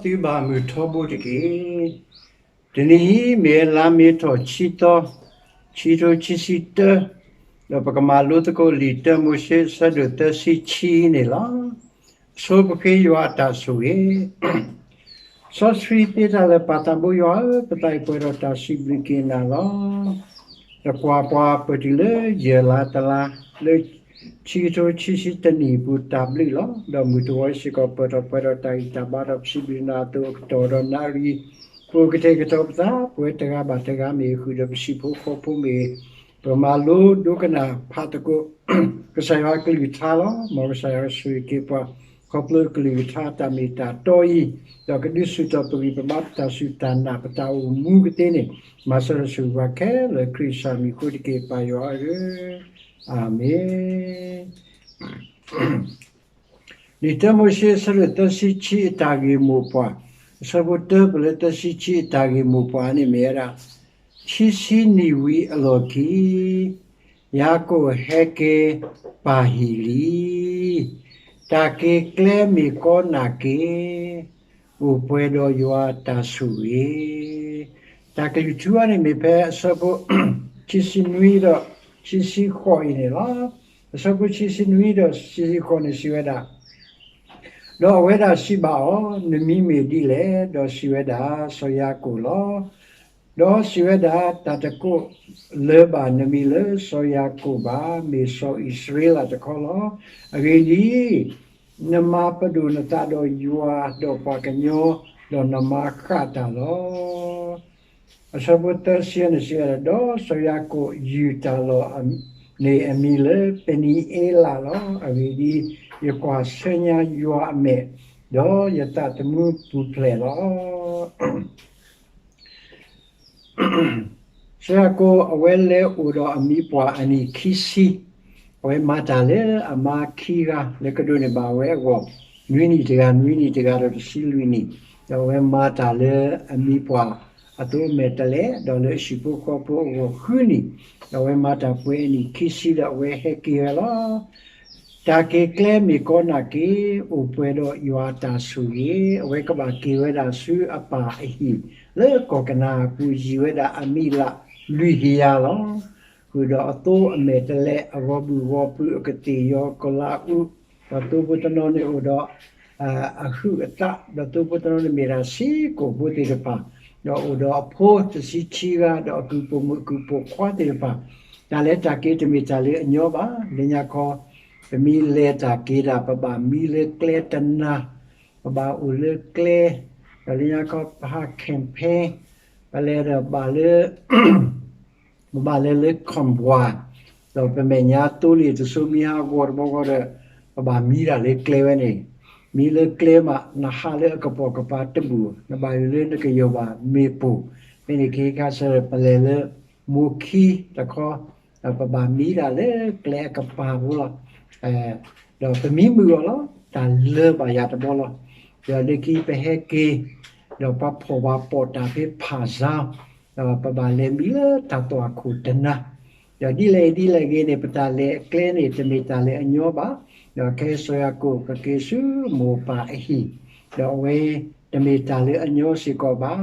သုဘၣ်မုၢ်ထီဘိတက့ၢ်. တနံၤအံၤ မ့ၢ်လါမ့ၤထီၣ်ဆံသီ, ခံကထိခံဆံတၢ, ဒီးပကမၤလိသကိးလံာ်တၢမိၤၡ့ အဆၢဒိၣ်သၢဆံခံန့ၣ်လီၤ. အဆိပဃ့ယွၤအတၢ်ဆိၣ်ဂ့ၤ စီဆှံသ့တၢ်လၢာ် ပၢ်သးဘိယွၤဧၢ, ပသးအံၤပှဲၤဒီးတၢ်စံးဘျုးက့ၤနၤလီၤ. ဒီးကွၢ်ပှၤပၢၢ်တုၤလၢယဲၢ်လါတလါ, လၢခံကထိခံဆံတနံၣ်အပူၤတၢ်ဘျုးလီၤ. ဒီးမုၢ်တဝီစ့ၢ်ကီး ပၢၢ်ထီၣ်ပှဲၤထီၣ်တၢ်ဂံၢ်တၢ်ဘါဒီးပစံးဘျုးနၤအသိးအကတီၢ်ဒီးနၣ်ရံၣ်, ပအိၣ်ကတဲာ်ကတီၤပသး ပဝဲတဂၤဘၣ်တဂၤ မ့ၢ်ဃုာ်ဒီးပဟံၣ်ဖိဃီဖိမ့ၢ်ဂ့ၤ, ပမၤလိဒိကနၣ်ဖးသကိး ကစၢ်ယွၤအကလုၢ်ကထါလီၤ. မ်ကစၢ်ယွၤကဆိၣ်ဂ့ၤက့ၤပှၤ ခီဖျိကလုၢ်ကထါတၢ်မ့ၢ်တၢ်တီအံၤ, ဒီးကဒုးဆူၣ်ထီၣ်ပဂံၢ်ပဘါ ပတၢ်စူၢ်တၢ်နာ် ပတၢ်အိၣ်မူကသ့န့ၣ်, မၤစၢၤဒီးဆိၣ်ဂ့ၤပှၤခဲလၢာ် ခရံာ်ကစၢ်မံၤအဃိတက့ၢ် ပၢ်ယွၤဧၢ, အၤမ့ၣ်. လံာ်တၢမိၤၡ့ အဆၢဒိၣ်သၢဆံခံ အတၢ်ဂ့ၢ်မိၢ်ပှၢ်, အဆၢဖိတၢပၢၢ်လၢသၢဆံခံ အတၢ်ဂ့ၢ်မိၢ်ပှၢ်န့ၣ်မ့ၢ်ဝဲဒၣ်, ခံဆံနံၣ်ဝံၤအလီၢ်ခံ ယၤကိာ်ဟဲက့ၤပၢ်ဟံၣ်လံ, တၢ်က့ၤကျဲမ့ၢ်ကီနာ်က့ၤ, အိၣ်ပှဲၤဒီးယွၤတၢ်ဆိၣ်ဂ့ၤ. တၢ်ကလုၢ်ထူအံၤန့ၣ် မ့ၢ်ဖဲအဆၢဖိ ခံဆံနွံဒီး ခံဆံဃိးအံၤန့ၣ်လီၤ. အဆၢဖိခံဆံနွံဒီးခံဆံဃိးန့ၣ်စံးဝဲဒၣ်, ဒီးအဝဲဒၣ်စံးဘၣ်အီၤ, နမံၤမ့ၢ်ဒ်လဲၣ်, ဒီးစံးဝဲဒၣ်, စီၤယၤကိာ်လီၤ. ဒီးစံးဝဲဒၣ်, တၢ်တကိးလၢၤဘၣ်နမံၤလၢစီၤယၤကိာ်ဘၣ်, မ့ၢ်စီၤအံၣ်စရ့လးတခီလီၤ. အဂ့ၢ်ဒ်အံၤ, နမၤပဒိၣ်နသးဒီးယွၤဒီးပှၤကညီ, ဒီးနမၤဃၣ်တၢ်လီၤ. အဆၢဖိသၢဆံန့ၣ်စံးဝဲဒၣ်, ဒီးစီၤယၤကိာ်ယုၢ်တၢ်လီၢ်န့ၣ်အမံၤလၢပနံၤအ့လးလီၤ. အဂ့ၢ်ဒ်အံၤ, ယကွၢ်ဆၢညါယွၤအမဲာ်, ဒီးယသးသမူပူၤဖျဲးလီၤ. စီၤယၤကိာ်အဝဲလဲၤအိၣ်ဒီးအမိၢ်ပှၢ်အနံၣ်ခံဆံ, အဝဲမၤတၢ်လၢအမါခံဂၤလၢကဒိးန့ၢ်ဘၣ်အဝဲအဂီၢ်, နွံနံၣ်တဂၤ, နွံနံၣ်တဂၤဒီးတဆံလွံၢ်နံၣ်, ဒီးအဝဲမၤတၢ်လၢအမိၢ်ပှၢ်အသိးအမဲာ်တဲးလဲး, ဒီးလၢအဟံၣ်ဖိဃီဖိအဂီၢ်ဃုနံၣ်, ဒီးအဝဲမၤတၢ်ပှဲၤအနံၣ်ခံဆံဒီးအဝဲဟဲက့ၤဝဲလီၤ. တၢ်က့ၤကျဲမ့ၢ်ကီနာ်က့ၤ, အိၣ်ပှဲၤဒီးယွၤအတၢ်ဆိၣ်ဂ့ၤ, အဝဲကဘၣ်က့ၤဝဲဒၣ်ဆူအပၢ်အဟံၣ်လၢကီၢ်ကနၤအပူၤ, ယံာ်ဝဲဒၣ်အမံၤလၢလွံၢ်ကယၤလီၤ. ဃုာ်ဒီးအသိအမဲာ်တဲးလဲးအဂီၤဘုၣ်ဂီၤဖုးအကသ့ၣ်ယီၤကလးအူ, ဒီးသိဖိတနီၤန့ၣ်အိၣ်ဒီး အဟုးအသး, ဒီးသိဖိတနီၤန့ၣ်မ့ၢ်ဒၣ်ဆံးကိာ်ဖိသ့ၣ်တဖၣ်, ဒီးအိၣ်ဒီးအဖိတဆံခံဂၤ, ဒီးအကုၢ်ပိာ်မုၣ်အကုၢ်ပိာ်ခွါသ့ၣ်တဖၣ်, တၢ်လဲၤတၢ်က့ၤတမ့ၢ်တၢ်လၢအညီဘၣ်. လၢညါခီ ပမ့ၢ်လဲၤတၢ်က့ၤတၢ် ပဘၣ်မံလၢကျဲတနၤ, ပဘၣ်အိၣ်လၢကျဲ, ဒီးလၢညါခီပဟး campaign, ပလဲၤဒီးဘၣ်လၢ ပဘၣ်လဲၤလၢ convoy, ဒီးပမဲာ်ညါသိလ့ၣ်တစိၤမံဟးဂီၤတဘျီဃီဒီး ပဘၣ်မံတၢ်လၢကျဲဝဲန့ၣ်, မံလၢကျဲမး နဟးလၢအကပိာ်ကပၤတဘူၣ်, နဘၣ်ယိၣ်လၢနကယီၢ်ဘၣ်မ့ၣ်ပိၢ်, ဖဲန့ၣ်က့ၤခါဆၢ ပလဲၤလၢမိၢ်ခံတခီ, ဒီးပဘၣ်မံတၢ်လၢကျဲအကပၤဖိလီၤ. ဒီးပမံမုာ်အီၤလီၤ, တၢ်လၢဘၣ်ယၤတဘျီလီၤ. ဒီးလၢခံပဟဲက့ၤ, ဒီးပှၤဖှီၣ်ပှၤပိာ်တၢ်ဖဲဖၣ်စါ, ဒီးပဘၣ်လဲၤမံလၢတၢ်သွၣ်ခိၣ်တနၤ, ဒီးဒ်လဲၣ်ဒ်လဲၣ်ဂ့ၤန့ၣ် ပတၢ်လဲၤအကျဲန့ၣ် တမ့ၢ်တၢ်လၢအညီဘၣ်. ဒီးခဲစီၤယၤကိာ်ကက့ၤဆူမိၢ်ပၢ်အဟံၣ်, ဒီးအဝဲတမ့ၢ်တၢ်လၢအညီစ့ၢ်ကီးဘၣ်.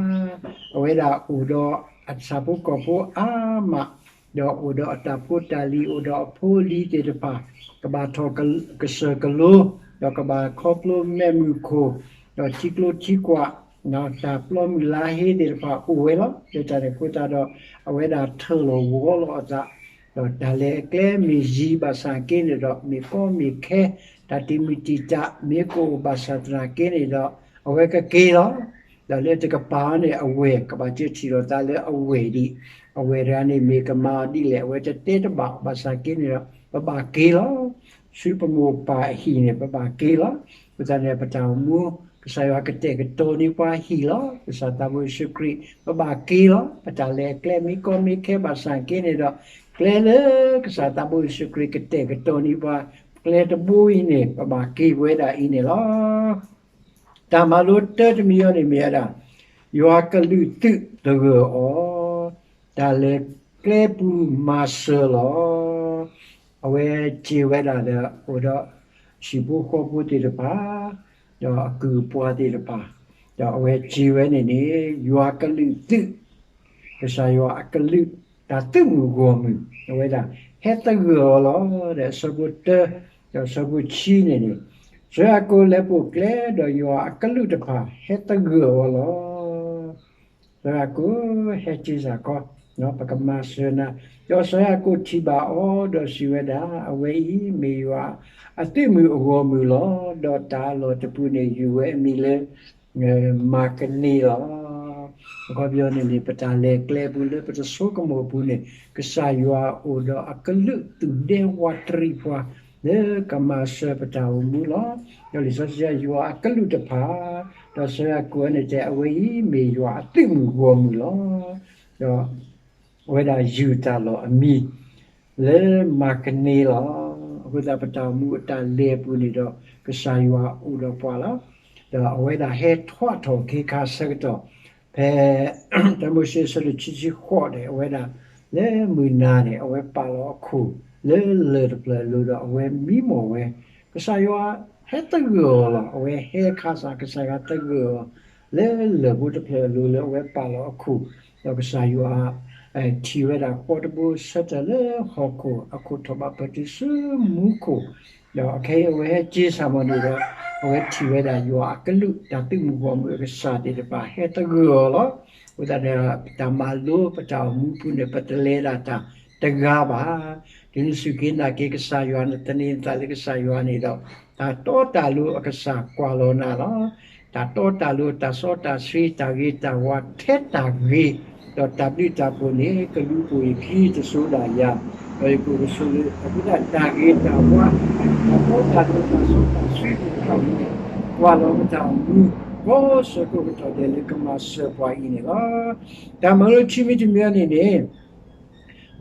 အဝဲဒၣ်အိၣ်ဒီးအဆၣ်ဖိကီၢ်ဖိအါမး, ဒီးအိၣ်ဒီးအတၢ်ဖိတၢ်လံၤ အိၣ်ဒီးအဖိအလံၤသ့ၣ်တဖၣ်, ကဘၣ်ထီၣ်ကစၢၢ်ကလိ, ဒီးကဘၣ်ခီဖျိမဲးမုၢ်ခိၣ်, ဒီးထံကျိထံကွာ်, တၢ်ပျီမုၢ်လါဟ့သ့ၣ်တဖၣ်အိၣ်ဝဲလီၤ. လၢတၢ်န့ၣ်အဃိသတးဒီး အဝဲဒၣ်ထၢၣ်လီၤဝီလီၤအသး, ဒီးတၢ်လဲၤအကျဲမ့ၢ်ယံၤဘၣ်ဆၣ်က့န့ၣ်ဒီး မ့ၢ်ကီမ့ၢ်ခဲ, တၢ်တံာ်မုၢ်တံာ်တာ်မ့ၢ်ကအိၣ်ဘၣ်ဆၣ်သနာ်က့န့ၣ်ဒီး အဝဲကက့ၤလီၤ. ဒီးလၢတကပၤန့ၣ် အဝဲၢ်ကဘၣ်စၢထံၣ်လိာ်သးလၢအဝဲၢ်ဒံး, အဝဲၢ်တဂၤန့ၣ်မ့ၢ်ကမၤအီၤဒ်လဲၣ် အဝဲတတဲတဘၣ်ဘၣ်ဆၣ်က့န့ၣ်ဒီး ပဘၣ်က့ၤလီၤ. ဆူပမိၢ်ပၢ်အဟံၣ်န့ၣ် ပဘၣ်က့ၤလီၤ. အဃိသတးန့ၣ် ပတၢ်အိၣ်မူ ကစၢ်ယွၤကတဲာ်ကတီၤန့ၢ်ပှၤဟံၣ်လီၤ. ကစၢ်သးဘိယ့ၣ်ၡူးခရံာ် ပဘၣ်က့ၤလီၤ. ပတၢ်လဲၤအကျဲမ့ၢ်ကီမ့ၢ်ခဲဘၣ်ဆၣ်က့န့ၣ်ဒီး ကျဲလၢကစၢ်သးဘိယ့ၣ်ၡူးခရံာ်ကတဲာ်ကတီၤန့ၢ်ပှၤ ကျဲတဘိအံၤန့ၣ် ပဘၣ်က့ၤပဝဲဒၣ်အံၤန့ၣ်လီၤ. တၢ်မၤလိတၢတမံၤအံၤန့ၣ်မ့ၢ်ဝဲဒၣ် ယွၤကလုၢ်သုးသဂၢၢ်အီၤ, တၢ်လဲၤကျဲပူၤမၤစၢၤလီၤ. အဝဲစံးဝဲဒၣ်ဒီး အိၣ်ဒီးဟံၣ်ဖိဃီဖိသ့ၣ်တဖၣ်, ဒီးအကုၢ်အပှၤသ့ၣ်တဖၣ်, ဒီးအဝဲစံးဝဲန့ၣ်န့ၣ် ယွၤကလုၢ်သုး, ကစၢ်ယွၤအကလုၢ် တၢ်သုးမုၢ်ဂီၢ်မုၢ် အဝဲဒၣ်ဟဲသဂၢၢ်အီၤလီၤ. ဒီးအဆၢဖိတၢ ဒီးအဆၢဖိဆံန့ၣ်န့ၣ်, စီၤယၤကိာ်လဲၤပိာ်ကျဲ ဒီးယွၤအကလုၢ်တဖၣ်ဟဲသဂၢၢ်အီၤလီၤ. စီၤယၤကိာ်ဟဲက့ၤစ့ၢ်ကီး, ပကမၤစၢၤနၤ, ဒီးစီၤယၤကိာ်ထံၣ်ဘၣ်အီၤ ဒီးစံးဝဲဒၣ်, အဝဲအံၤမ့ၢ်ယွၤအသုးမုၢ်အဂီၢ်မုၢ်လီၤ. ဒီးတၢ်အလီၢ်တပူၤန့ၣ် ယုၢ်ဝဲအမံၤလၢ မၤကန့ၤလီၤ. အခီပညီန့ၣ်န့ၣ် ပတၢ်လဲၤကျဲအပူၤလၢပတဆိကမိၣ်အပူၤန့ၣ် ကစၢ်ယွၤအိၣ်ဒီးအကလုၢ်သူၣ်ဒဲဝးတရံးပှၤ လၢကမၤစၢၤပတၢ်အိၣ်မူလီၤ. ဒီးလံာ်စီဆှံ ယွၤအကလုၢ်တဖၣ်, ဒီးစီၤယၤကိာ်န့ၣ်တဲ အဝဲအံၤမ့ၢ်ယွၤအသုးမုၢ်ဂီၢ်မုၢ်လီၤ. ဒီး အဝဲဒၣ်ယုၢ်တၢ်လီၢ်အမံၤ လၢမၤကန့ၤလီၤ. အဃိသတး ပတၢ်အိၣ်မူအတၢ်လဲၤအပူၤန့ၣ်ဒီး ကစၢ်ယွၤအိၣ်ဒီးပှၤလီၤ. ဒီးအဝဲဒၣ်ဟဲထွးထီၣ်ခ့ခါဆၢကတီၢ် ဖဲ တၢမိၤၡ့အဆၢဒိၣ်ခံဆံဃိးန့ၣ် အဝဲဒၣ်လၢမုၢ်နၤန့ၣ် အဝဲပာ်လီၤအခိၣ်လၢလၢၢ်တဖျၢၣ်အလိၤဒီး အဝဲမံမီၢ်ဝဲ, ကစၢ်ယွၤဟဲသဂၢၢ်အီၤလီၤ. အဝဲဟဲခါစ့ၢ် ကစၢ်ယွၤသဂၢၢ်အီၤ လၢလၢၢ်ဖိတဖျၢၣ်အလိၤလၢအဝဲပာ်လီၤအခိၣ်, ဒီးကစၢ်ယွၤ ထံၣ်ဝဲဒၣ်ဃိးတဘိဆၢထၢၣ်လၢဟီၣ်ခိၣ် အခိၣ်ထီၣ်ဘၣ်ပၢၢ်တုၤဆူမူခိၣ်, ဒီးအခဲအံၤအဝဲဟဲက့ၤစ့ၢ်မီၢ်န့ၣ်ဒီး အဝဲထံၣ်ဝဲဒၣ်ယွၤအကလုၢ် တၢ်သုးမုၢ်ဂီၢ်မုၢ်အကစၢ်သ့ၣ်တဖၣ်ဟဲသဂၢၢ်အီၤလီၤ. အဃိသတးဒီး တၢ်မၤလိပတၢ်အိၣ်မူပူၤန့ၣ် ပတလဲၤဒၣ်တၢ်တဂၤဘၣ်. တုၤနစူၢ်က့ၤနာ်က့ၤကစၢ်ယွၤ နသန့ၤနသးလၢကစၢ်ယွၤန့ၣ်ဒီး တၢ်တီတၢ်လိၤအကစၢ်ကွၢ်လီၤနၤလီၤ. တၢ်တီတၢ်လိၤ တၢ်စီတၢ်ဆှံ တၢ်ဂ့ၤတၢ်ဝါထဲတၢ်ဂ့ၤ, ဒီးတၢ်ဘျုးတၢ်ဖှိၣ်န့ၣ် ကလူၤပိာ်ယခံတစိၤဒၣ်ယၤ, ဒီးယကအိၣ်ကဆိးလၢအဃိသတး တၢ်ဂ့ၤတၢ်ဝါ တၢ်တီတၢ်လိၤ တၢ်စီတၢ်ဆှံသ့ၣ်တဖၣ်န့ၣ် ကွၢ်လီၤပတၢ်အိၣ်မူ ကိးဆၢကိးကတီၢ်ဒဲးလၢကမၤစၢၤပှၤအံၤန့ၣ်လီၤ. တၢ်မၤလိခံမံၤတမံၤန့ၣ်န့ၣ်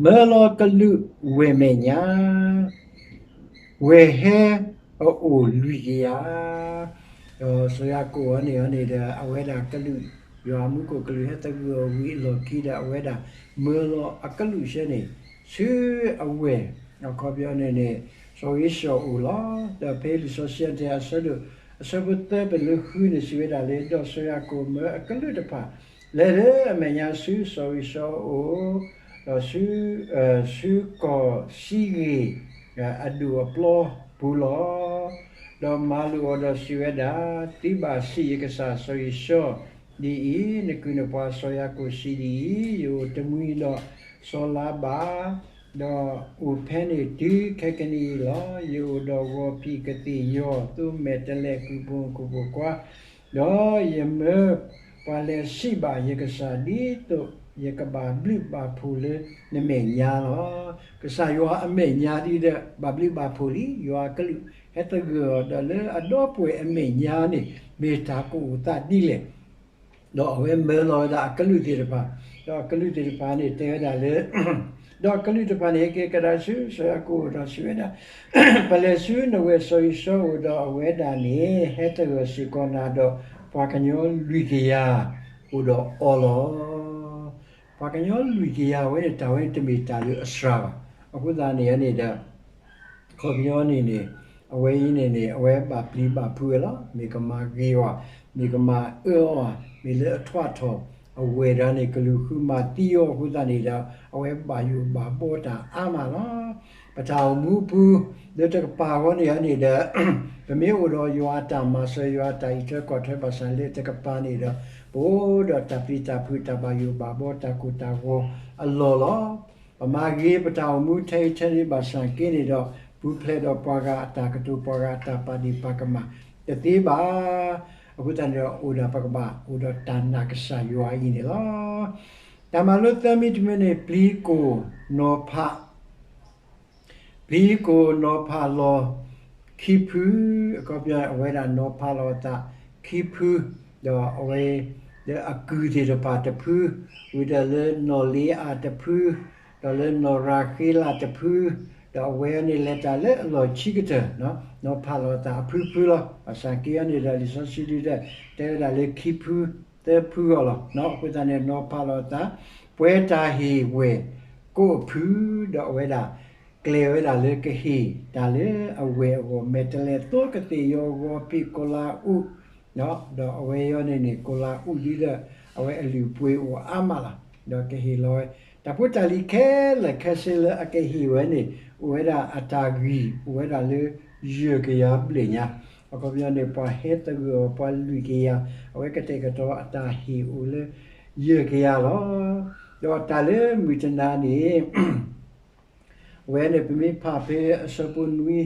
မၢလီၤကလူးဝဲၢ်မဲာ်ညါ ဝဲၢ်ဟဲအအိၣ်လွံၢ်ကယၤ, ဒီးစီၤယၤကိာ်အီၤန့ၣ်န့ၣ်ဒီး အဝဲဒၣ်ကလူး ယွၤမူခိၣ်ကလူးဟဲသဂၢၢ်အီၤဝံၤအလီၢ်ခံဒီး အဝဲဒၣ်မၢလီၤအကလူးဆၢန့ၣ် ဆူအဝဲၢ် အခီပညီန့ၣ်န့ၣ် စီၤဧ့ၡီၤအိၣ်လီၤ. ဒီးဖဲလံာ်စီဆှံအဆၢဒိၣ် အဆၢဖိသၢပလၢဃုန့ၣ် စံးဝဲဒၣ်လၢ ဒီးစီၤယၤကိာ်မၢအကလူးတဖၣ် လဲၤလၢအမဲာ်ညါဆူစီၤဧ့ၡီၤအအိၣ် ဒီးဆူ ဆူကီၢ်စံးဂ့ၤ အဒိၣ်အပျီပူၤလီၤ. ဒီးမၤလိာ်အီၤဒီးစံးဝဲဒၣ်, သုဘၣ်စံးယကစၢ်စီၤဧ့ၡီၤဒ်အံၤ, နကုၢ်နပှၤစီၤယၤကိာ်စံးဒ်အံၤ, ယအိၣ်တမှံၤဒီးစီၤလၤဘၣ်, ဒီးအိၣ်ဖဲန့ၣ်တုၤခဲကနံၣ်အံၤလီၤ. ယအိၣ်ဒီးဂီၤဖံးကသ့ၣ်ယီၤ သိမဲာ်တဲးလဲး ကုၢ်ပိာ်မုၣ်ကိၢ်ပိာ်ခွါ, ဒီးယမၢပှၤလဲၤစံးဘၣ်ယကစၢ် ဒ်သိးယကဘၣ်ဘျုးဘၣ်ဖှိၣ်လၢနမဲာ်ညါလီၤ. ကစၢ်ယွၤအမဲာ်ညါဒ်ဒီး ဘၣ်ဘျုးဘၣ်ဖှိၣ်လံ ယွၤအကလူးဟဲသဂၢၢ်အီၤ ဒီးလၢအဒီပုၢ်ဝဲၢ်အမဲာ်ညါန့ၣ် မ့ၢ်တၢ်ကအိၣ်သးဒ်လဲၣ် ဒီးအဝဲမၢလီၤဝဲဒၣ်အကလူးသ့ၣ်တဖၣ်, ဒီးအကလူးသ့ၣ်တဖၣ်န့ၣ် တဲဝဲဒၣ်လၢ ဒီးအကလူးတဖၣ်န့ၣ် ဟဲက့ၤကဒါဆူစီၤယၤကိာ်အအိၣ်ဒီးစံးဝဲဒၣ်, ပလဲၤဆူနဝဲၢ်စီၤဧ့ၡီၤအအိၣ်ဒီး အဝဲဒၣ်န့ၣ် ဟဲသဂၢၢ်စ့ၢ်ကီးနၤဒီး ပှၤကညီလွံၢ်ကယၤအိၣ်ဒီးအီၤလီၤ. ပှၤကညီလွံၢ်ကယၤဝဲန့ၣ် တၢ်ဝဲန့ၣ်တမ့ၢ်တၢ်လၢအစှၤဘၣ်. အဃိသတးန့ၣ်န့ၣ်ဒီး အခီပညီန့ၣ်န့ၣ် အဝဲအံၤန့ၣ်န့ၣ် အဝဲဘၣ်ပျံၤဘၣ်ဖုးဝဲလီၤ. မ့ၢ်ကမၤဂ့ၤအီၤ, မ့ၢ်ကမၤအၢအီၤ, မ့ၢ်လၢအထွးထီၣ်အဝဲၢ်ဒၣ်န့ၣ် ကလုာ်ဃုမၤသံအီၤအဃိသတးန့ၣ်ဒီး အဝဲဘၣ်ယိၣ်ဘၣ်ဘှီတၢ်အါမးလီၤ. ပတၢ်အိၣ်မူအပူၤ လၢတကပၤအဂီၢ်န့ၣ်န့ၣ်ဒီး ပမ့ၢ်အိၣ်ဒီးယွၤအတၢ်မၤစၢၤ ယွၤအတၢ်အံးထွဲကွၢ်ထွဲဘၣ်ဆၣ်လၢတကပၤန့ၣ်ဒီး ပအိၣ်ဒီးတၢ်ပျံၤတၢ်ဖုး တၢ်ဘၣ်ယိၣ်ဘၣ်ဘှီ တၢ်ကိၢ်တၢ်ဂီၤအလီၢ်လီၤ. ပမၤဂ့ၤပတၢ်အိၣ်မူထဲအံၤထဲန့ၣ်ဘၣ်ဆၣ်က့န့ၣ်ဒီး ပူၤဖျဲးဒီးပှၤဂၤအတၢ်ကတိၤ ပှၤဂၤအတၢ်ပာ်ဒ့ၣ်ပာ်ကမၣ်တသ့ဘၣ်. အဃိသတးန့ၣ်ဒီး အိၣ်ဒၣ်ပကဘၣ်အိၣ်ဒီးတၢ်နာ်ကစၢ်ယွၤအံၤန့ၣ်လီၤ. တၢ်မၤလိသၢမံၤတမံၤန့ၣ် ပျံၤကိၣ်နီၤဖး ပျံၤကိၣ်နီၤဖးလီၤခံဖု, အခီပညီ အဝဲဒၣ်နီၤဖးလီၤအသးခံဖု, ဒီးအဝဲ လၢအကုၢ်သ့ၣ်တဖၣ်တဖု, ဝံၤဒီးလၢနီၢ်လ့အၤတဖု, ဒီးလၢနီၢ်ရၤဃ့လးတဖု, ဒီးအဝဲန့ၣ်လဲၤတၢ်လၢအလီၢ်ခံကတၢၢ်, နီၤဖးလီၤအသးအဖုဖုလီၤ. ဘၣ်ဆၣ်က့အီၤန့ၣ်ဒီး လံာ်စီဆှံဒုဒီး တဲဝဲဒၣ်လၢခံဖု သၢဖုအီၤလီၤ. အဃိသတးန့ၣ် နီၤဖးလီၤအသး ပှဲၤတၢ်ဟ့ၣ်ဝဲၢ်ကိးအဖု, ဒီးအဝဲဒၣ် ကျဲၤဝဲဒၣ်လၢကဟ့ၣ်တၢ်လၢအဝဲၢ်အဂီၢ် မဲာ်တဲးလဲး သိကသ့ၣ်ယီၤ ဂီၤဖံး ကီၤလၤအူး ဒီးအဝဲအံၤန့ၣ်န့ၣ် ကိလၤအူးဒ်ဒီး အဝဲအလုၢ်အပှ့ၤအိၣ်အါမးလီၤ. ဒီးကဟ့ၣ်လီၤဝဲ တၢ်ဖိတၢ်လံၤခဲလၢာ်ခဲဆ့လၢအကဟ့ၣ်ဝဲန့ၣ် အိၣ်ဝဲဒၣ်အတၢ်ဂံၢ် အိၣ်ဝဲဒၣ်လၢ ယဲၢ်ကယၤဘျဲၣ်ညါ, အခီပညီန့ၣ် ပှၤဟဲသဂၢၢ်အီၤ ပှၤလွံၢ်ကယၤ, အဝဲကတဲာ်ကတီၤအတၢ်ဟ့ၣ်အိၣ်လၢ ယဲၢ်ကယၤလီၤ. ဒီးတၢ်လၢမုၢ်တနၤန့ၣ် အဝဲန့ၣ် ပမ့ၢ်ဖးဖဲအဆၢဖိနွံ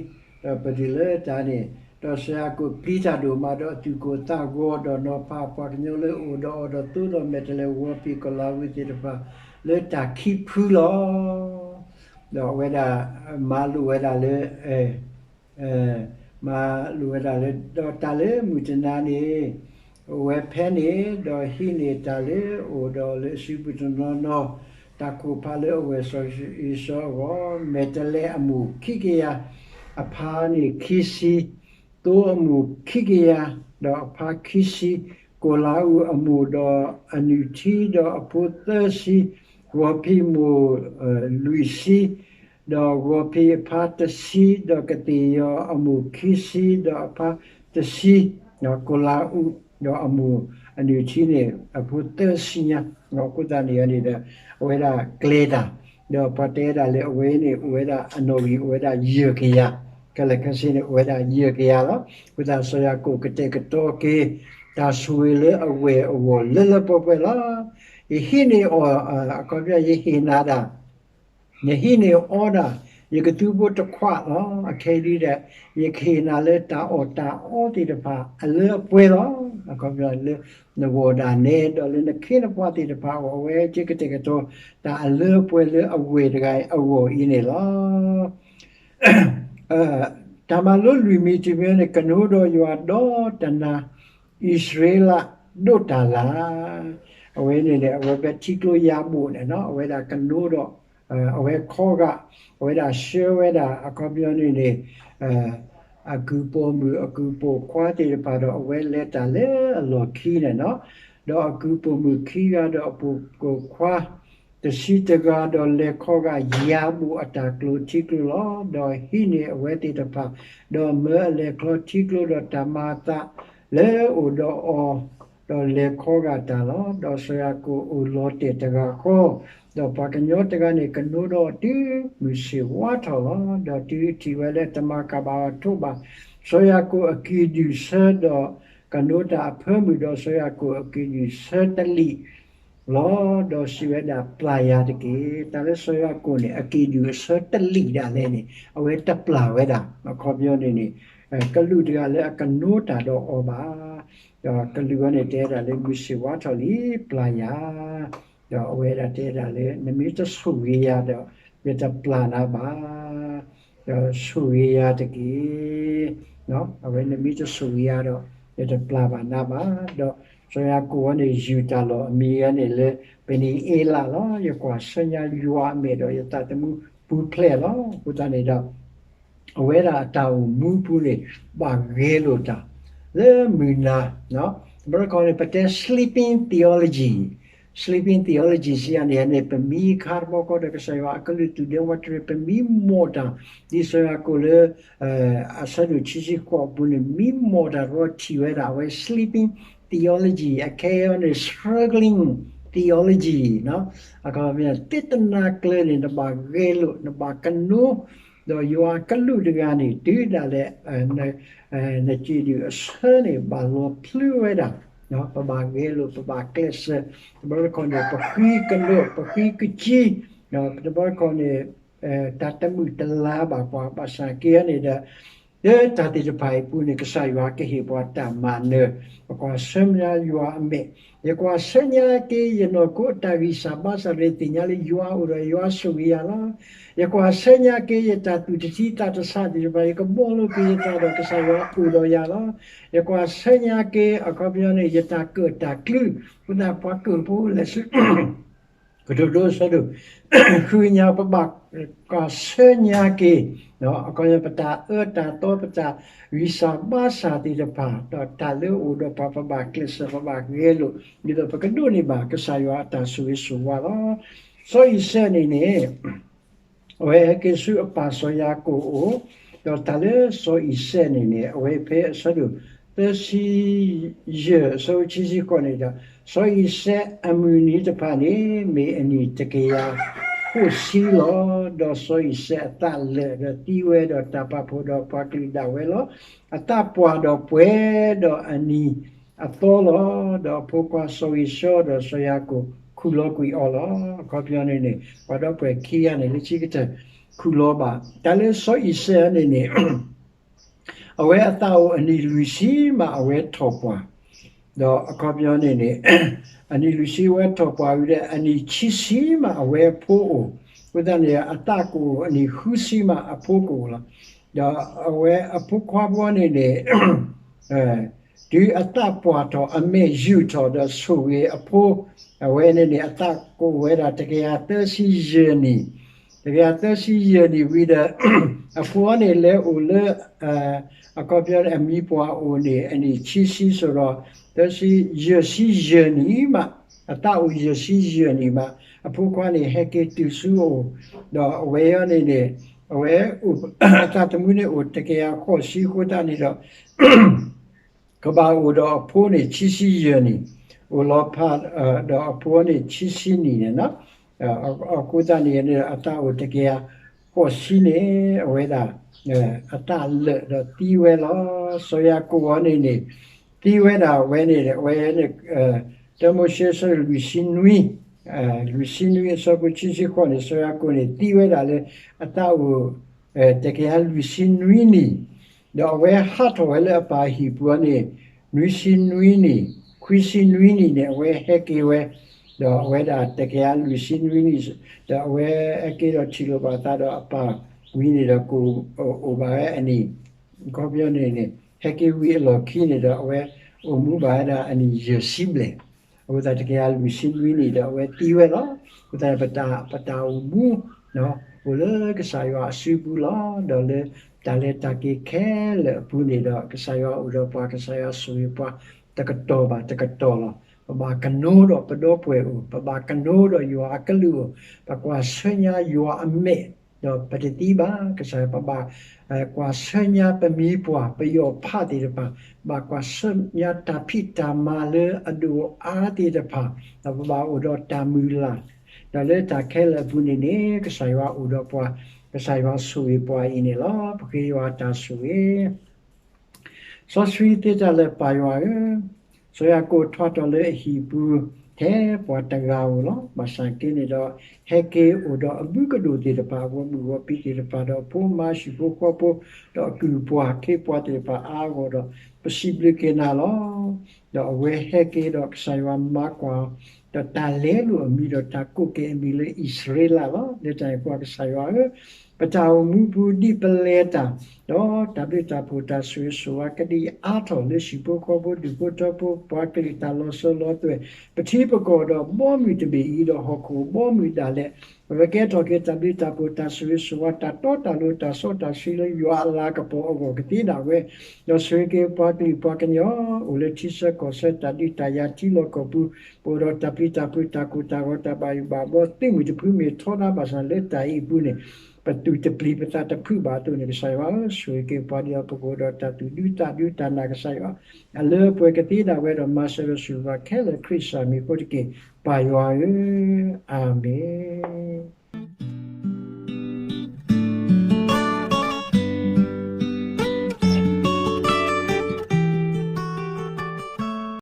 ဒီးပတုၤလၢတၢ်န့ၣ်, ဒီးစီၤယၤကိာ်ပျံၤတၢ်ဒိၣ်မး ဒီးအသူၣ်ကိၢ်သးဂီၤ, ဒီးနီၤဖးပှၤကညီလၢအအိၣ်ဒီးအီၤ ဒီးသိဒီးမဲာ်တဲးလဲး ဂီၤဖံးကီၤလၤအူးသ့ၣ်တဖၣ် လၢတၢ်ခံဖုလီၤ. ဒီးအဝဲဒၣ် မၤလိာ်ဝဲဒၣ်လၢ မၤလိာ်ဝဲဒၣ်လၢ ဒီးတၢ်လၢမုၢ်တနၤန့ၣ် အိၣ်ဝဲဖဲန့ၣ်, ဒီးဟံးန့ၢ်တၢ်လၢအအိၣ်ဒီးလၢအစုပူၤတနီၤနီၤ တၢ်ခိၣ်ဖးလၢအဝဲၢ်စီၤအံၤစီၤအဂီၢ်, မဲာ်တဲးလဲးအမိၢ်ခံကယၤ, အဖါန့ၣ်ခံဆံ, သိအမိၢ်ခံကယၤ, ဒီးအဖါခံဆံ, ကိၣ်လၤအူးအမိၢ်ဒီးအနုၢ်ထံဒီးအဖိသၢဆံ, ဂီၤဖံးမိၢ်လွံၢ်ဆံ, ဒီးဂီၤဖံးအဖါတဆံ, ဒီးကသ့ၣ်ယီၤအမိၢ်ခံဆံ, ဒီးအဖါတဆံ, ကိၣ်လၤအူးဒီးအမိၢ်အနုၢ်ထံန့ၣ် အဖိသၢဆံညါ, အဃိသတးန့ၣ်န့ၣ်ဒီး အဝဲဒၣ်ကျဲၤတၢ်, ဒီးပှၤတဲဒၣ်လၢအဝဲန့ၣ် အိၣ်ဝဲဒၣ်အနီၣ်ဂံၢ် အိၣ်ဝဲဒၣ်ယဲၢ်ကယၤ, ခဲလၢာ်ခဲဆ့န့ၣ် အိၣ်ဝဲဒၣ်ယဲၢ်ကယၤလီၤ. အဃိသတးစီၤယၤကိာ်ကတဲာ်ကတီၤက့ၤ တၢ်ဆိၣ်ဂ့ၤလၢအဝဲၢ်အဂီၢ်လၢလၢပှဲၤပှဲၤလီၤ. ယဟံးန့ၢ်အီၤ, အခီပညီ ယဟ့ၣ်နၤဒၣ် ယဟံးန့ၢ်အီဒၣ် ယကသူဖိတခွးလီၤ. အခဲအံၤဒ်ဒီး ယကဟ့ၣ်နၤလၢတၢ်အီၣ်တၢ်အီသ့ၣ်တဖၣ်အလၢအပှဲၤလီၤ. အခီပညီလၢနဂီၢ်ဒၣ်နဲ ဒီးလၢနခ့နပှၤသ့ၣ်တဖၣ်အဂီၢ် အဝဲကကတဲာ်ကတီၤ တၢ်အလၢအပှဲၤလၢအဝဲၢ်တဂၤအံၤအဂီၢ်အံၤန့ၣ်လီၤ. တၢ်မၤလိလွံၢ်မံၤတမံၤန့ၣ် ကနိဒီးယွၤဒီးတနၤ အံၣ်စရ့လးဒိးတၢ်လၤ, အဝဲန့ၣ်န့ၣ် အဝဲဖဲထံကျိယၤဘိၣ်န့ၣ် အဝဲဒၣ်ကနိဒီး အဝဲခီဂာ်, အဝဲဒၣ်ဆှၢဝဲဒၣ် အခီပညီန့ၣ်န့ၣ် အကုၢ်ပိာ်မုၣ်အကုၢ်ပိာ်ခွါသ့ၣ်တဖၣ်ဒီး အဝဲလဲၤတၢ်လၢအလီၢ်ခံန့ၣ်လီၤ. ဒီးအကုၢ်ပိာ်မုၣ်ခံဂၤဒီးအပိာ်မုၣ်ခွါ တဆံတဂၤဒီးလဲၤခီဂာ်ယၤဘိၣ်အတၢ်ကျိၤထံကျိလီၤ. ဒီးဟံးန့ၢ်အဝဲသ့ၣ်တဖၣ်, ဒီးမၢအလဲၤချီထံကျိဒီးတၢ်မၤအသးလၢအအိၣ်ဒီးအီၤ, ဒီးလဲၤခီဂာ်တၢ်လီၤ. ဒီးစီၤယၤကိာ်အိၣ်လီၤတဲာ်တဂၤဃီ, ဒီးပှၤကညီတဂၤန့ၣ် ကနိဒီးအီၤတုၤမုၢ်ဆ့ၣ်ဝါထီၣ်လီၤ. ဒီးတုၤထံၣ်ဝဲလၢတမၤကၤဘၣ်အီၤထိးဘၣ် စီၤယၤကိာ်အကံၢ်ဒုၣ်ဆၢဒီးကနိတၢ်အဖၢမုၢ်, ဒီးစီၤယၤကိာ်အကံၢ်ဒုၣ်ဆၢတလံာ်လီၤ. ဒီးစံးဝဲဒၣ်ပျၢ်ယၤတက့ၢ်. တၢ်လၢစီၤယၤကိာ်န့ၣ် အကံၢ်ဒုၣ်အဆၢတလံာ်ဒၣ်လဲာ်န့ၣ် အဝဲတပျၢ်ဝဲဒၣ်, အခီပညီန့ၣ်န့ၣ် ကလူးတဂၤလၢအကနိတၢ်ဒီးအီၤဘၣ်. ဒီးကလူးဝဲန့ၣ်တဲဒၣ်လၢ မုၢ်ဆ့ၣ်ဝါထီၣ်လံ ပျၢ်ယၤ, ဒီးအဝဲဒၣ်တဲဒၣ်လၢ နမ့ၢ်တဆိၣ်ဂ့ၤယၤဒီး ယတပျၢ်နၤဘၣ်. ဒီးဆိၣ်ဂ့ၤယၤတက့ၢ်. အဝဲနမ့ၢ်တဆိၣ်ဂ့ၤယၤဒီး ယတပျၢ်ဘၣ်နၤဘၣ်. ဒီးစီၤယၤကိာ်ဝဲန့ၣ် ယုၢ်တၢ်လီၢ်အမံၤဝဲန့ၣ်လၢ ပနံၤအ့လးလီၤ. ယကွၢ်ဆၢညါယွၤအမဲာ်ဒီး ယသးသမူပူၤဖျဲးလီၤ. အဃိသတးန့ၣ်ဒီး အဝဲဒၣ်အတၢ်အိၣ်မူပူၤန့ၣ် ဘၣ်ဂဲၤလိာ်တၢ် လၢမုၢ်နၤ, တဘျီတခီၣ်န့ၣ် ပတဲ sleeping theology, sleeping theology စံးယၤန့ၣ်န့ၣ် ပမံခါတဘျီခီဒီး ကစၢ်ယွၤအကလုၢ်သူၣ်ဒဲဝးတရံး ပမံမီၢ်တၢ် ဒ်စီၤယၤကိာ်လၢ အဆၢဒိၣ်ခံဆံဃိးအပူၤန့ၣ် မံမီၢ်တၢ်တဘျီထံၣ်ဝဲဒၣ် အဝဲ sleeping theology, အခဲအံၤန့ၣ် struggling theology, အခီပညီ သ့တနၤကျၢၤန့ၣ် နဘၣ်ဂဲၤလိာ် နဘၣ်ကနိ ဒီးယွၤအကလူးတဂၤန့ၣ် တုၤဒၣ်လဲာ် နကံၢ်ဒုၣ်အဆၢန့ၣ် ဘၣ်လီၤဖျါဝဲဒၣ်, ပဘၣ်ဂဲၤလိာ် ပဘၣ်ကျဲးစၢး, တဘျီတခီၣ်န့ၣ် ပဃံကနိး ပဃံကစံ, တဘျီတခီၣ်န့ၣ် တၢ်တမုာ်တလၤဘၣ်ပှၤ ဘၣ်ဆၣ်က့န့ၣ်ဒီး လၢတၢ်သ့ၣ်တဖၣ်အံၤအပူၤန့ၣ် ကစၢ်ယွၤကဟ့ၣ်ပှၤတၢ်မၤနၢၤ, ပကွၢ်ဆၢညါယွၤအမဲာ်, ယကွၢ်ဆၢညါက့ၤ ယနီၢ်ခိအတၢ်ဂံၢ်စၢ်ဘါစၢ်ဒီး ယသ့ၣ်ညါလၢယွၤအိၣ်ဒီးယွၤဆိၣ်ဂ့ၤယၤလီၤ. ယကွၢ်ဆၢညါက့ၤ ယတၢ်သူၣ်တဆံသးတဆးသ့ၣ်တဖၣ် ယကဘီလိက့ၤယသးဒီး ကစၢ်ယွၤအိၣ်ဒီးယၤလီၤ. ယကွၢ်ဆၢညါက့ၤ အခီပညီန့ၣ် ယတၢ်ကၢၣ်တၢ်ကျူ အဃိသတး ပှၤကၢၣ်ဖိလဲၤဆူ ကတိၤဒိအဆၢဒိၣ် ဃုညါ ပဘၣ်ကွၢ်ဆၢညါက့ၤ အခီပညီ ပတၢ်အၢတၢ်သီ ပတၢ်ဂံၢ်စၢ်ဘါစၢ်သ့ၣ်တဖၣ် ဒီးတၢ်လၢအအိၣ်ဒီးပှၤ ပဘၣ်ကျဲးစၢး ပဘၣ်ဂဲၤလိာ် ဒ်သိးပကဒိးန့ၢ်ဘၣ်ကစၢ်ယွၤအတၢ်ဆိၣ်ဂ့ၤဆိၣ်ဝါလီၤ. စီၤအံၤစဲးန့ၣ်န့ၣ် အဝဲဟဲက့ၤဆူအပၢ်စီၤယၤကိာ်အအိၣ်, ဒီးတၢ်လၢစီၤအံၤစဲးန့ၣ်န့ၣ် အဝဲဖဲအဆၢဒိၣ် သၢဆံယဲၢ် အဆၢဖိခံဆံဃိးန့ၣ်ဒီး, စီၤအံၤစဲးအမုၢ်နံၤတဖၣ်န့ၣ် မ့ၢ်အနံၣ်တကယၤဃိးဆံလီၤ. ဒီးစီၤအံၤစဲးအသးလၢာ်ဒီးသံဝဲ, ဒီးတၢ်ပာ်ဖှိၣ်ဒီးပှၤကလုာ်ဒၣ်ဝဲလီၤ. အသးပှၢ်ဒီးပှဲၤဒီးအနံၤအသီလီၤ. ဒီးအဖိခွါစီၤဂ့ၤၡီဒီးစီၤယၤကိာ်ခူၣ်လီၤကွံာ်အီၤလီၤ. အခီပညီန့ၣ်န့ၣ် ပှၤဒီပုၢ်ဝဲၢ်ခံဂၤန့ၣ် လၢခံကတၢၢ်ခူၣ်လီၤဘၣ်. တၢ်လၢစီၤအံၤစဲးန့ၣ်န့ၣ် အဝဲအသးအိၣ်အနံၣ်လွံၢ်ဆံမးအဝဲထီၣ်ပှၢ်, ဒီးအခီပညီန့ၣ်န့ၣ် အနံၣ်လွံၢ်ဆံအဝဲထီၣ်ပှၢ်ဝံၤဒီး အနံၣ်ခံဆံမးအဝဲအဖိအိၣ်, အဃိသတးန့ၣ် အသးကအိၣ်အနံၣ်ဃုဆံမးအဖိကအိၣ်လီၤ. ဒီးအဝဲအဖိခွါဖိန့ၣ်န့ၣ် တုၤအသးပှၢ်ထီၣ် အမဲာ်ယူာ်ထီၣ်ဒီးဆိၣ်ဂ့ၤအဖိ, အဝဲန့ၣ်န့ၣ် အသးကအိၣ်ဝဲဒၣ်တကယၤသၢဆံယဲၢ်နံၣ်, တကယၤသၢဆံယဲၢ်နံၣ်ဝံၤဒီး အဖိအီၤန့ၣ်လဲၤအိၣ်လၢ အခီပညီန့ၣ် အမံၤပှၢ်အိၣ်န့ၣ် အနံၣ်ခံဆံစိၤဒီး သၢဆံ ယဲၢ်ဆံယဲၢ်နံၣ်မး, အသးအိၣ်ယဲၢ်ဆံယဲၢ်နံၣ်မး အဖိခွါန့ၣ် ဟဲက့ၤတုၤဆူအအိၣ်, ဒီးအဝဲအံၤန့ၣ်န့ၣ် အဝဲ အသးသမူန့ၣ်အိၣ်တကယၤဃိးဆံအဃိသတးန့ၣ်ဒီး ကဘၣ်အိၣ်ဒီးအဖိန့ၣ် ခံဆံယဲၢ်နံၣ်, အိၣ်လီၤဖး ဒီးအဖိန့ၣ် ခံဆံနံၣ်န့ၣ်လီၤ. အဃိသတးန့ၣ် အသးအိၣ်တကယၤဃိးဆံန့ၣ် အဝဲဒၣ် အသးလၢာ်ဒီးသံဝဲလီၤ. စီၤယၤကိာ်အီၤန့ၣ်န့ၣ် သံဝဲဒၣ်ဝဲန့ၣ် အဝဲန့ၣ် တၢမိၤၡ့ အဆၢလွံၢ်ဆံနွံ, လွံၢ်ဆံနွံ အဆၢဖိခံဆံဃိးန့ၣ် စီၤယၤကိာ်န့ၣ် သံဝဲဒၣ်လၢ အသးအိၣ် တကယၤလွံၢ်ဆံနွံနံၣ်, ဒီးအဝဲဟးထီၣ်ဝဲလၢအပၢ်အဟံၣ်ပူၤအီၤန့ၣ် နွံဆံနွံနံၣ်, ခွံဆံနွံနံၣ်န့ၣ် အဝဲဟဲက့ၤဝဲ, ဒီးအဝဲဒၣ်တကယၤလွံၢ်ဆံနွံနံၣ်, ဒီးအဝဲဟဲက့ၤဒီးထံၣ်လိာ်ဘၣ်အသးဒီးအပၢ်ဝံၤန့ၣ်ဒီး ကအိၣ်ဘၣ်ဝဲအနံၣ်, အခီပညီန့ၣ်န့ၣ် ဟဲက့ၤဝံၤအလီၢ်ခံန့ၣ်ဒီး အဝဲအိၣ်မူဘၣ်ဝဲဒၣ်အနံၣ်ယဲၢ်ဆံဘျဲၣ်, အဃိသတးတကယၤလွံၢ်ဆံနွံနံၣ်ဒီး အဝဲသံဝဲလီၤ. အဃိသတး ပတၢ်အိၣ်မူ အိၣ်လၢကစၢ်ယွၤအစုပူၤလီၤ. ဒီးလၢတၢ်လဲၤတၢ်က့ၤခဲလၢာ်အပူၤန့ၣ်ဒီး ကစၢ်ယွၤအိၣ်ဒီးပှၤ, ကစၢ်ယွၤဆိၣ်ဂ့ၤပှၤ တကတီၢ်ဘၣ်တကတီၢ်လီၤ. ပဘၣ်ကနိဒီးပဒီပုၢ်ဝဲၢ်အိၣ်, ပဘၣ်ကနိဒီးယွၤအကလုၢ်အိၣ်, ပကွၢ်ဆၢညါယွၤအမဲာ်, ဒီးပတသံဘၣ်. ကစၢ်ယွၤ ပဘၣ်ကွၢ်ဆၢညါပမိၢ်ပှၢ် ပယီၤဖးသ့ၣ်တဖၣ်, ပဘၣ်ကွၢ်ဆၢညါတၢ်ဖံးတၢ်မၤလၢအဒိၣ်အါသ့ၣ်တဖၣ်, ဒီးပဘၣ်အိၣ်ဒီးတၢ်မုၢ်လၢ်, ဒီးလၢတၢ်ခဲလၢာ်အပူၤန့ၣ်န့ၣ် ကစၢ်ယွၤအိၣ်ဒီးပှၤ, ကစၢ်ယွၤဆိၣ်ဂ့ၤပှၤအံၤန့ၣ်လီၤ. ပဃ့ယွၤတၢ်ဆိၣ်ဂ့ၤ စီဆှံသ့တၢ်လၢပၢ်ယွၤဧၢ, စီၤယၤကိာ်ထီၣ်တီၢ်လၢအဟံၣ်ပူၤ ထဲပှၤတဂၤဧိၤလီၤ. ဘၣ်ဆၣ်က့န့ၣ်ဒီး ဟဲက့ၤအိၣ်ဒီးအဘုကဒိၣ်သ့ၣ်တဖၣ်, အဂီၢ်မုၢ်ဂီၢ်ပံၤသ့ၣ်တဖၣ်, ဒီးအဖိမါဟံၣ်ဖိဃီဖိ, ဒီးအကုၢ်ပှၤခ့ပှၤသ့ၣ်တဖၣ်အါအဂီၢ်ဒီး ပစံးဘျုးက့ၤနၤလီၤ. ဒီးအဝဲဟဲက့ၤဒီးကစၢ်ယွၤမၤကွၢ်, ဒီးတၢ်လဲလိာ်အမံၤဒီးတၢ်ကိးက့ၤအမံၤလၢအံၣ်စရ့လးလီၤ. လၢတၢ်န့ၣ်အဃိ ကစၢ်ယွၤဧၢ, ပတၢ်အိၣ်မူပူၤဒ်ပလဲၤတၢ်, ဒီးတၢ်ဘျုးတၢ်ဖှိၣ်တၢ်ဆိၣ်ဂ့ၤဆိၣ်ဝါကဒံအါထီၣ်လၢဟံၣ်ဖိဃီဖိဒူၣ်ဖိထၢဖိပှၤကလုာ်တၢ်လီၤစၢၤလီၤသွဲၣ်, ပထံပကီၢ်ဒီးဘီမုၢ်တဘ့ၣ်အံၤဒီးဟီၣ်ခိၣ်ဘီမုၢ်ဒၣ်လဲာ်, အဝဲကဲထီၣ်က့ၤတၢ်ဘျုးတၢ်ဖှိၣ်တၢ်ဆိၣ်ဂ့ၤဆိၣ်ဝါတၢ်တီတၢ်လိၤတၢ်စီတၢ်ဆှံလၢယွၤအလၤကပီၤအဂီၢ်ကသ့ဒၣ်ဝဲ, ဒီးဆိၣ်ဂ့ၤက့ၤပှၤကလုာ်ပှၤကညီအိၣ်လၢထံဆၢကီၢ်ဆၢတၢ်ဒုးတၢ်ယၤထံလီၢ်ကီၢ်ပူၤ, ပအိၣ်ဒီးတၢ်ပျံၤတၢ်ဖုးတၢ်ကိၢ်တၢ်ဂီၤတၢ်ဘၣ်ယိၣ်ဘၣ်ဘီသုးမုၢ်တဖုမ့ၢ်ထီဒါဘၣ်ဆၣ်လၢတၢ်အံၤအပူၤန့ၣ်, ပသူၣ်တပျံၤပသးတဖုးဘၣ်အသိးန့ၣ် ကစၢ်ယွၤဧၢ, ဆိၣ်ဂ့ၤက့ၤပှၤဒ်အံၤပကအိၣ်ဒီးတၢ်သူၣ်ဒူတၢ်ဒူတၢ်နာ်ကစၢ်ယွၤ, အလၢအပှဲၤကသ့ဒၣ်ဝဲဒီးမၤစၢၤဒီးဆိၣ်ဂ့ၤခဲလၢာ်ခရံာ်စၢ်မံၤအဃိတက့ၢ်, ပၢ်ယွၤဧၢ, အၤမ့ၣ်.